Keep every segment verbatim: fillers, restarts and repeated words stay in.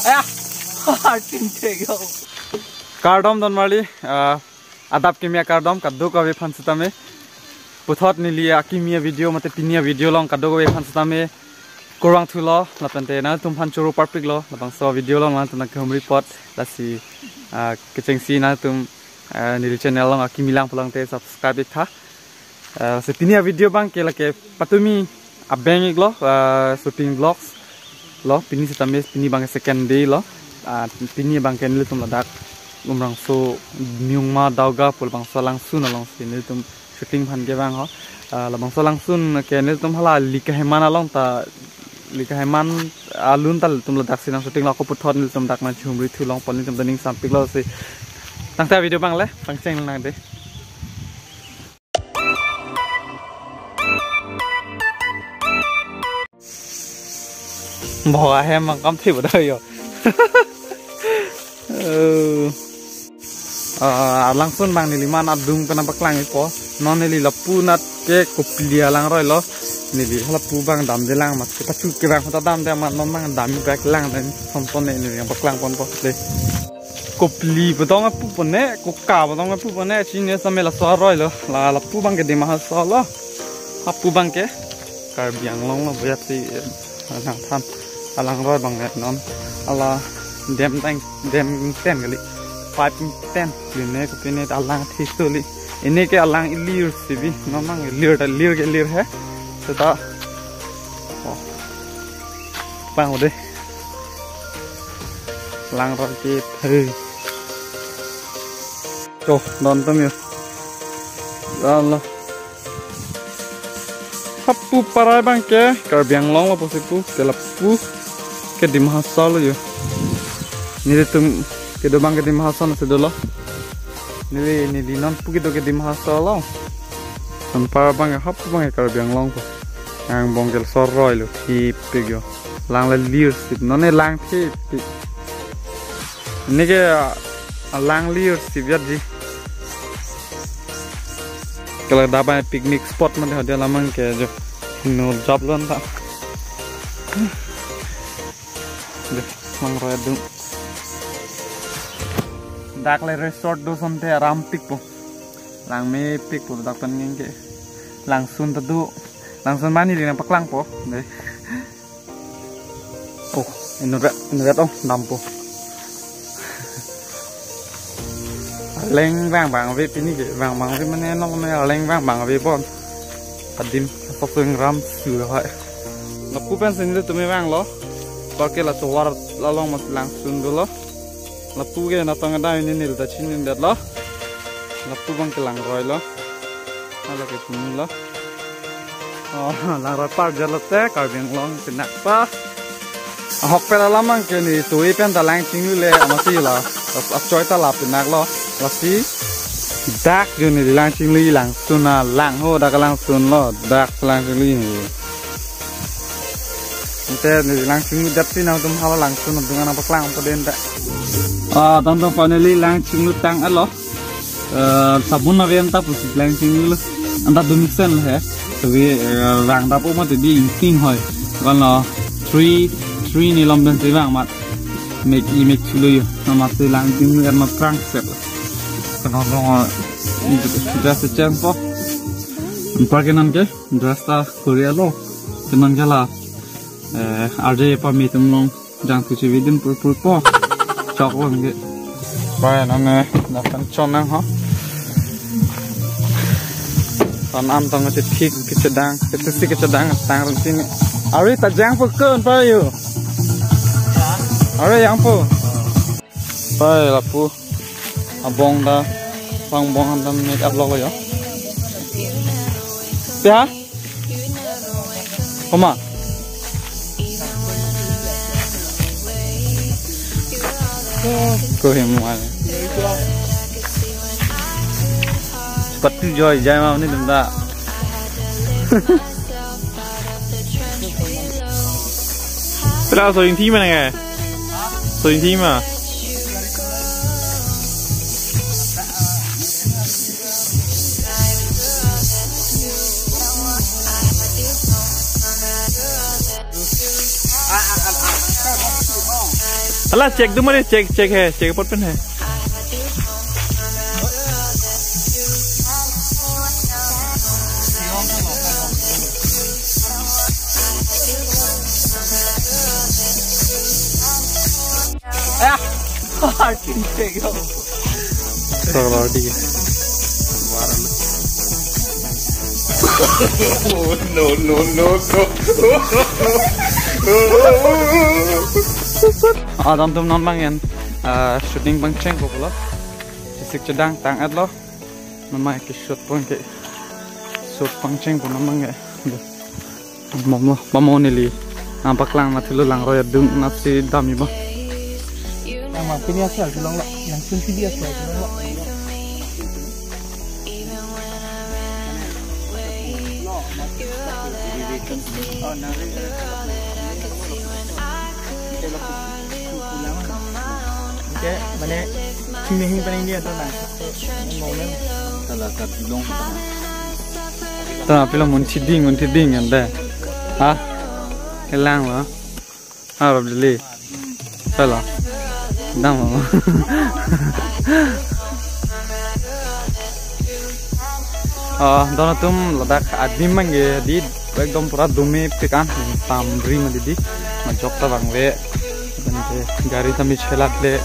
Ah, hartin thek yo. Kardom don marli, ah, adap kimi akardom kadokave aphan sitame. Puthot neli akimi avideo mate pini avideo along kadokave aphan sitame kurvangthulo, lapente nangtumphan choro parpiklo, labangso avideo along nangtum nangkehumri apot, lasi, ah, kechengsi nangtum, ah, neli channel along akimi lang pulote subscribe iktha. Ah, so pini avideo abangke lake patumi abeng iklo, ah, shooting vlogs lo, pini sitame pini abangke second day lo, ah, pini abangke nelitum ladak Umrangso Nyungma Daoga pu labangso alangsun alongsi nelitum shooting aphan kevang ho. Ah, labangso alangsun ke nelitum hala Likaheman along ta, Likaheman alun ta nelitum ladaksi nang shooting lo, ako puthot nelitum dak nangchihumri thu longpo, nelitum ta ning sampiklo si. Tangte avideo abang le pangcheng nang de. Bo ahem mangkam thi bodo yo. Eh. Ah, alangsun abang neli man adung pen nangpaklang ikpo. Non neli lapu anat ke kopili alang roilo. Neli lapu abang damde lang, mat ke pachu kevang ta damde, amat non abang dam ipek lang, dan sonton ne neli nangpaklang ponpo le. Kopili bodong apu pone, koka bodong apu pone, chini same laso aroi lo. La, lapu abangke Dima Hasao lo. Apu abangke Karbi Anglong lo, boyat si, eh, nangthan alang roi abang, eh, non. Ala dam tang, dam ten kali. Pipe ten, line kopine alang thiso li. Ini ke alang ilir si bi, non abang ilir ta lir ke lir he. Seta. Oh. Pang udah. Lang roi ke thei. Cho, don tum yo. Don lo. Hapu parai abangke Karbi Anglong lo pusi pu, te lapu ke Dima Hasao lo yo. Nelitum kedo abangke Dima Hasao nasi dolo. Neli, neli non pu kedo ke Dima Hasao lo. Anpar abangke hapu abangke Karbi Anglong pu. Angbong ke laso aroi lo, thipik yo. Lang le lir sip, non ne lang thipik. Ini ke, ah, lang lir sip ya di. Kalau dapat picnic spot mati hadia lamang ke jo. No job lon ta. Jo, mang roi adung. Dak le resort do sonte aram pikpo. Lang mepikpo dak pen ngeng ke. Langsun ta do. Langsun mani neli nangpaklangpo. Dei. Oh, inut vet, inut vet ong, dampo. Leng vang bang ave pini ke, vang bang ave mane nok me leng vang bang ave bon. Adim, sok sung ram su hai. Lapu pensi nelitum kevang lo. Parke la tovar along mas langsun dolo. Lapu ke natong ada ini neli ta chinidetlo. Lapu abangke lang roi lo. Hala ke puni lo. Oh, lang roi par jalo te, Karbi Anglong pinak pa. Ahok pera lamang ke neli tui pen ta lang chinglu le, amasi la. Achoi ta la pinak lo. Lasi dak jo neli lang chinglu, langsun alang ho, dak langsun lo, dak lang chinglu ni. Ante neli lang chinglu det si nangtum hala langsun adung nangpaklangpo den ta. Ah, tonto finally lang chinglu tang alo. Eh, sabun na anta pusi lang chinglu. Anta dun sen he. Tapi, eh, rang dapo mati di ingting hoi. Kan lo three, three ni lom dan si vang mat. Mek i mek chulu yo. Amatsi lang chinglu er ma prang set. Kena dong, eh, dress change po. Parke non ke dress ta Korea lo. Ke non ke la, eh, arje pame atum along jangthu chevidun purpur po. Chok lom ke. Pai non ne, na kan chon nang ho. Kan an tong ke thik kechedang, kechesi kechedang tang ran sini. Are ta jangpo kon pa yo. Are jangpo. Pai lapu. Abong ta, bang bong han ta make up lok lo yo. Siha? Koma? Ko hem mal. Sepatu joi jai ma ni dum da. Pela so inti mana ke? So inti ma. Ala check do mari, check, check hai, check apot pen hai. Ah, check yo. Saklor di. No, no, no, no. Ah, don atum, non abang en, ah, shooting pangcheng ko pulo. Chesik chedang tang-et lo. Non abang ke shoot pon ke. Shoot pangcheng ko non abang ke. Mom lo, mom neli. Nangpaklang na thilo, langroi adung na si dam iba. Nang ma pini asal si long lo, nang sun si di asal si long lo. Oke, mane, sini hing paning dia tuh, nah. Mom lo. Salah satu long. Ta pilo munthi ding, munthi ding ande. Ha? Kelang lo. Ha, Rob Dili. Pilo. Dam lo. Ah, don atum, ladak adim abang ke di ekdom pura dumi pikan, samri ma didi. Majok ta bang ve. Gari ta mi chelat le.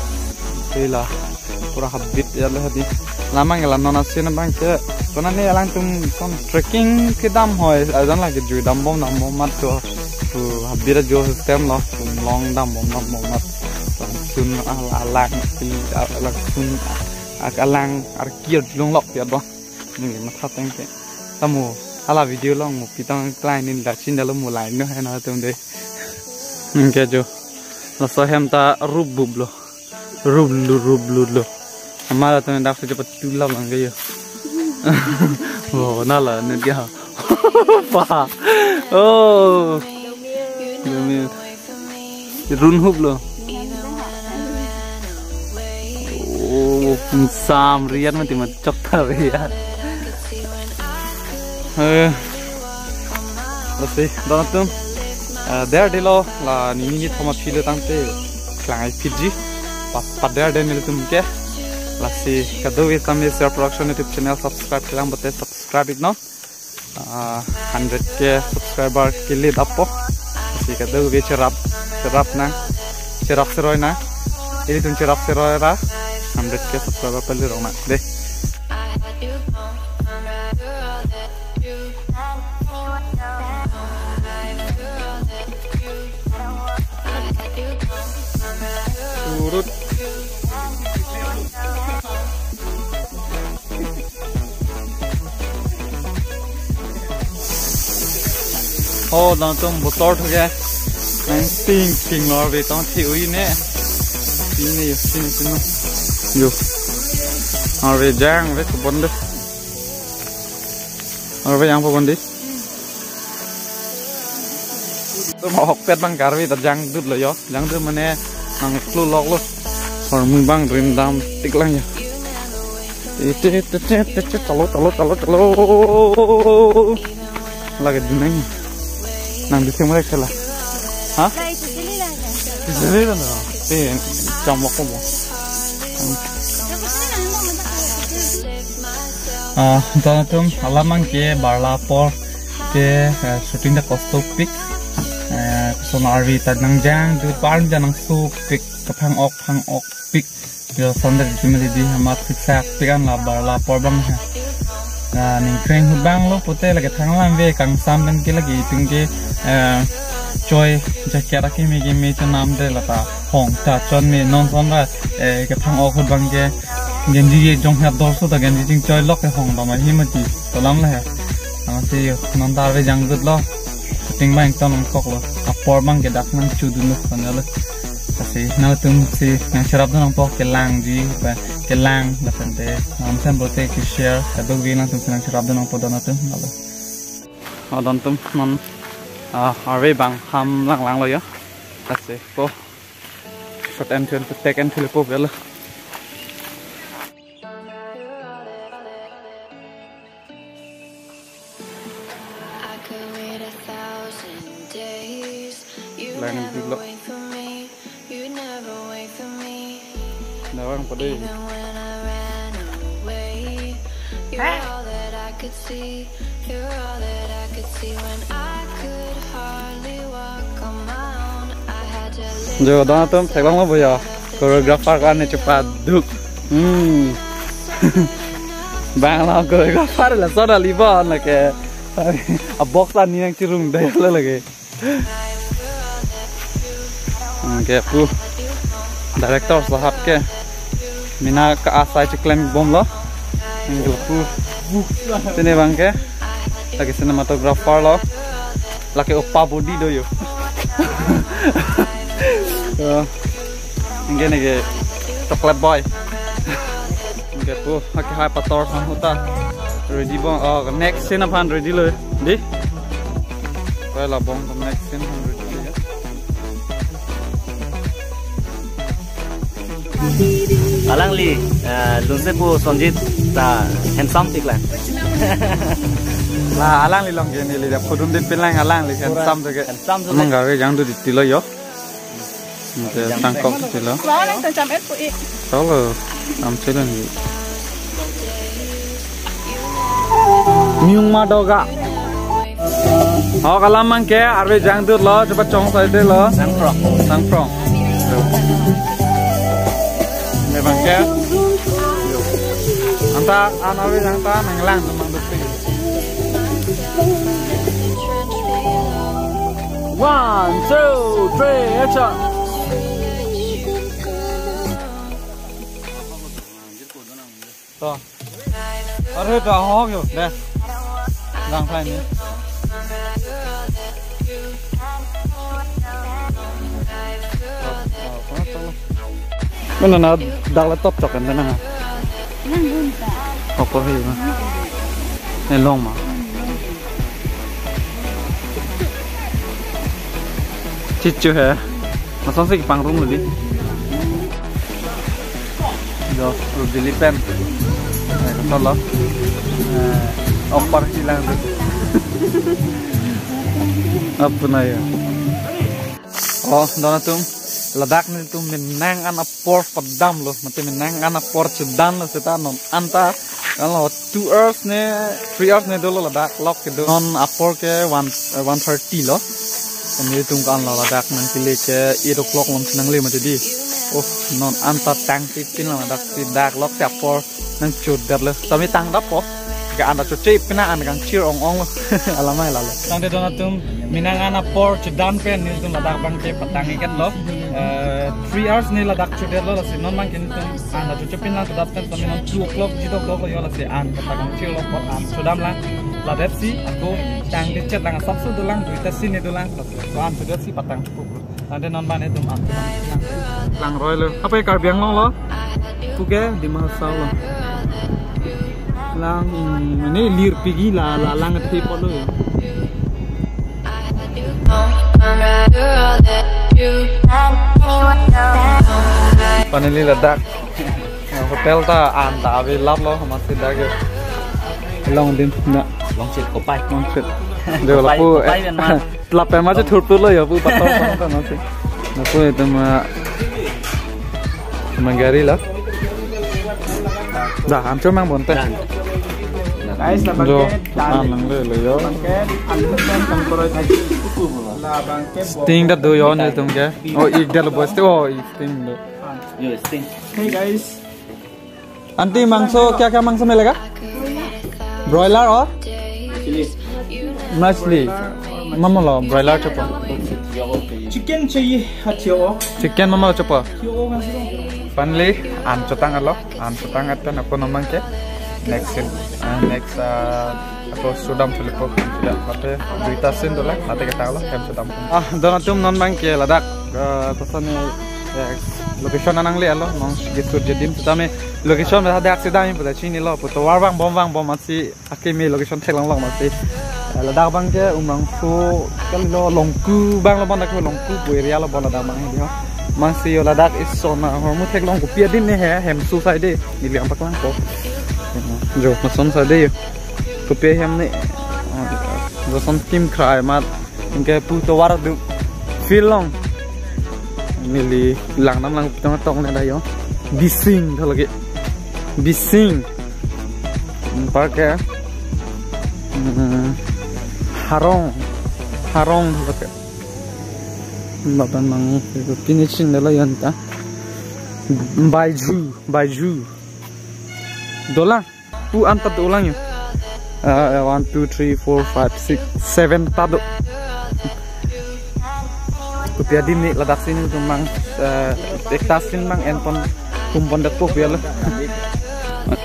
Pilo. Pura habit ya le hadi. Lamang la non asin abang ke. Konane alangtum son trekking kedam hoi. Ajan lagi jui dam bom dam bom mat tu. Tu habit ajo system lo. Tu long dam bom dam bom mat. Langsun al-, alang, alang sun, ak-, alang arkir long lok ya do. Neli matha teng ke. Tamo hala video long mo pitang klai nin da chin da lo mo lai no hai na tum de. Ningke jo. Laso hem ta rup bup lo. Rublu, rublu lo. Amara to dak se cepat tulap lang kayo. Oh, nala net ya. Pa. Oh. Dumi. Run hup lo. Oh, samri an mati mat chok ta rian. Eh, lasi, don atum. Eh, der dilo, la nini ni thoma philo tangte, klang ai P G. Pa, pader den nelitum ke. Lasi, kadokave tame Sir Production YouTube channel subscribe kelang bote subscribe iknon. Ah, hundred K subscriber kili dapo. Lasi kadokave cherap, cherap nang, cherap seroi nang. Ilitum cherap seroi ra, hundred K subscriber pali rong nang. Deh. Turut. Oh, don atum, botor thuke. Nang ting ting lo, arve tong thi ui ne. Ini yo, sini sini. Yo. Arve jang ve kubon de. Arve jang kubon de. Tum hokpet abang ke arve ta jangdut lo yo. Jangdut mane nang klu lok lo. Hormu abang rim dam tik lang yo. Te, te, te, te, te, te, chalo, chalo, chalo, chalo. Lake dunang. Nang di thema kela. Ha? Sili lang. Sili lang. Te, cham ko mo. Ah, don atum, alam abang ke barla apor ke, eh, shooting ta kostopik. Eh, son arve ta nang jangdut, parjan nangsopik, kaphang ok, phang okpik. Yo, sonder jumeli di, amat siksak pikan la barla apor abang ha. Na, ningkreng hut abang lo pute lake thang alam ave, kangsam pen ke lake itum ke, eh, choi jacket akimi kimi chonam de lata hong ta chon me non son ra, eh, kaphang ok hut abang ke genji ye jong hap dor so ta genji chingchoi lok ke hong dam ahi mati. To alam le ha. Amatsi yo, non ta arve jangdut lo. Shooting abang ton nangkok lo. Apor abang ke dak nangchudun lo, kon lo. Lasi nangtum si nangcherap dun nangpo kelangji, pa, kelang, lapen te, nang sem bote ke share, kadokave nangtum si nangcherap dun nangpo don atum, lo. Oh, don atum, non, ah, arve abang ham lang lang lo yo. Lasi, po. Shot and film, take and film po belo. Lang dulu. Nawang pade. You're all that I could see. You're all that I could see when I could hardly walk on my own. I had to live Jo, don atum theklonglo bo ya. Choreographer kan ne cepat duk. Hmm. Bang lo choreographer la soda libon lake. A box la ni nangchirung dai lo lake. Anke pu director sahab ke mina ka asai cheklem bomlo. Anke pu sini abang ke lake cinematographer lo. Lake opa body do yo. Ya. Anke neke chocolate boy. Anke pu, akehai pator sang huta. Ready bom. Oh, next scene aphan ready lo. Di. Pai labong ke next scene aphan ready lo ya. Alangli, eh, lunse pu Sonjit ta handsome tik lang. La alangli along ke neli da phudun di pilang alangli handsome tu ke. Handsome tu ke. Mangga ke jangdut titi lo yo. Oke, tangkok titi lo. Wah, nang tancam et pu i. Tolo, am chelo ni. Myung ma doga. Oh, kalam abang ke, arve jangdut lo, cepat chong sai de lo. Sangprong. Sangprong. Ini abang ke. Anta, an arve jangta, nanglang, teman depan. One, two, three, action. To. Arve ta hok yo, de. Lang phai ni. Mana na dak laptop chok kan na. Nang dun ta. Hok ko hi ma. Ne long ma. Chichu he. Masang si kepangrum lo di. Yo, lo dili pen. Eh, kosol lo. Eh, opor hilang tu. Apa na ya? Oh, don atum. Ladak nelitum menang an apor padam lo. Mate menang an apor chedan lo seta non anta. Kan lo two hours ne, three hours ne dolo ladak lok kedo. Non apor ke one, eh, one thirty lo. Nelitum kan lo ladak nangkele ke eight o'clock lom si nangle mati di. Oh, non anta tangtipin lo ladak si dak lok si apor nangchotdet lo. Sami tangdappo. Ke anta choche pina an kangchir ong ong lo. Alamai lalo. Tangte don atum menang an apor chedan pen nelitum ladak abang ke patang iket lo. Eh, three hours ne ladak chotdet lo lasi non abang ke nelitum an ta chochepin lang kedat pen sami non two o'clock, three o'clock lo yo lasi an kata kangchir lo apor an chodam lang. Ladet si ako tangte chet lang asapso dolang, duita si ne dolang. Lasi ko an chodet si patang chukup lo. Tangte non abang nelitum an lang. Langroi lo. Apa ya Karbi Anglong lo? Puke Dima Hasao lo. Lang, hmm, ini lir pigi la, la lang the polo yo. Finally ladak. Hotel ta an ta ave lap lo, masih dak yo. Long dim na. Long sit kopai. Long sit. Dia Kopai, lapu, kopai eh, ben ma. Lapen ma che thurplu lo yo pu pator tong tong si. Lapu itu ma, ma gari lo. Dah, an chomang bonte. Dah. Guys, la Jo, bangke, an nangle lo yo. Bangke, an bangke, tang koroi thai. La bangke, Sting ta do yo nelitum ke. Oh, ik dal boy Sting, oh, ik Sting lo. Yo, Sting. Hey guys. Aunty, mangso, kya kya mangso milega? Broiler aur? Machli. Mama lo, broiler chopo. Chicken chahiye, ha, chahiye. Chicken mama lo chopo. Finally, an chotang alo, an chotang atan ako namang ke. Next scene, uh, next, uh, ako sudam Filipo. Ya, mate duita scene dola, mate kita lo, hem sudam. Ah, don atum non abang ke ladak, uh, kosonsi, eh, location nangle alo, non ke Surjadim, setame location dah ada aksi dami pada sini lo, pu tovar vangbom vangbom masi, akimi location theklong long masi. Eh, ladak abang ke Umrangso, kali lo Longku abang lo bon dak Longku pu area lo bon ladak abang he di ho. Masi yo ladak ison ahormu theklong kopi adim ne he, hem su sai de, neli an paklang ko. Jo, mason sai de yo. Kopi hem ne, jo son tim krai mat, anke pu tovar do field long. Neli lang nam lang tong tong ne dayo. Bising tho lagi. Bising. Hmm, park ya. Hmm, Harong. Harong tho lagi. Baban mang finishing dala yanta. Baiju, Baiju. Dolang. Pu anta dolang yo. Ah, one, two, three, four, five, six, seven ta do. Kopi adim ni ladak si nelitum mang, eh, ekta scene mang en pon tum pon dak po piala.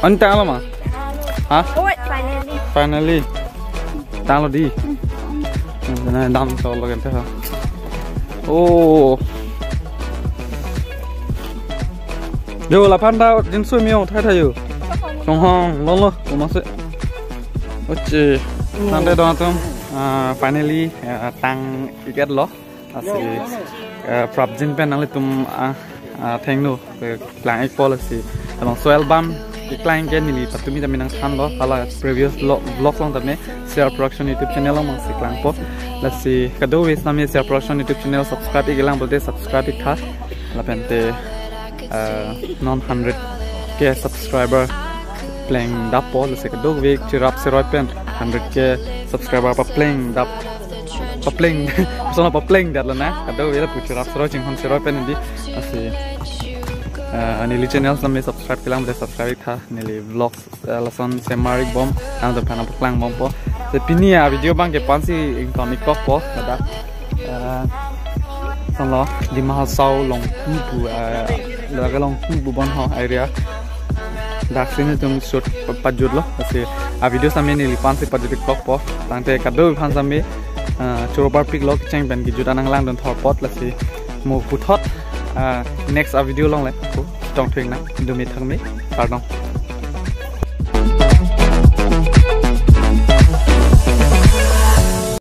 Anta lo ma? Ha? Oi, finally. Finally. Tanglo di. Na dam tolo kan ta. Oh. Yo, laphan ta jinsui mi-ong thai thai yo. Chonghong, longlo, komatsi. Oche. Nangte don atum, ah, finally, ah, tang ik-et lo. Lasi, ah, prapjin pen nanglitum, ah, ah, thengno, eh, klang ikpo lasi. Labangso album keklang ke neli patumi tame nangthanlo, hala previous vlog, vlog along tame, Sir Production YouTube channel along si klangpo. Lasi kadokave sitame Sir Production YouTube channel subscribe ik-elang pulote subscribe iktha. Lapente, eh, non hundred K subscriber plengdappo, lasi kadokave chirap siroi pen hundred K subscriber paplengdap, papleng, sono paplengdetlo na. Kadokave lapu chirap siroi chinghon siroi pen di. Lasi, eh, neli channel sitame subscribe ik-elang pulote subscribe iktha, neli vlogs, eh, lason semar ikbom, nangtumphan nangpaklang bompo. Te pini avideo abang ke pensi ington ik-kokpo, kada. Eh, sonlo, Dima Hasao Longpu pu, eh, laga Longpu pu Bonho area. Dak si nelitum shoot pa-, pajutlo, lasi avideo sitame neli pensi pajut ik-kokpo. Tangte kadokave aphan sitame, eh, choro parpiklo, kecheng pen kejut an nanglangdun thor apot, lasi mo puthot, eh, next avideo along le, ko, tong theng nang, dumi thangmi, kardom.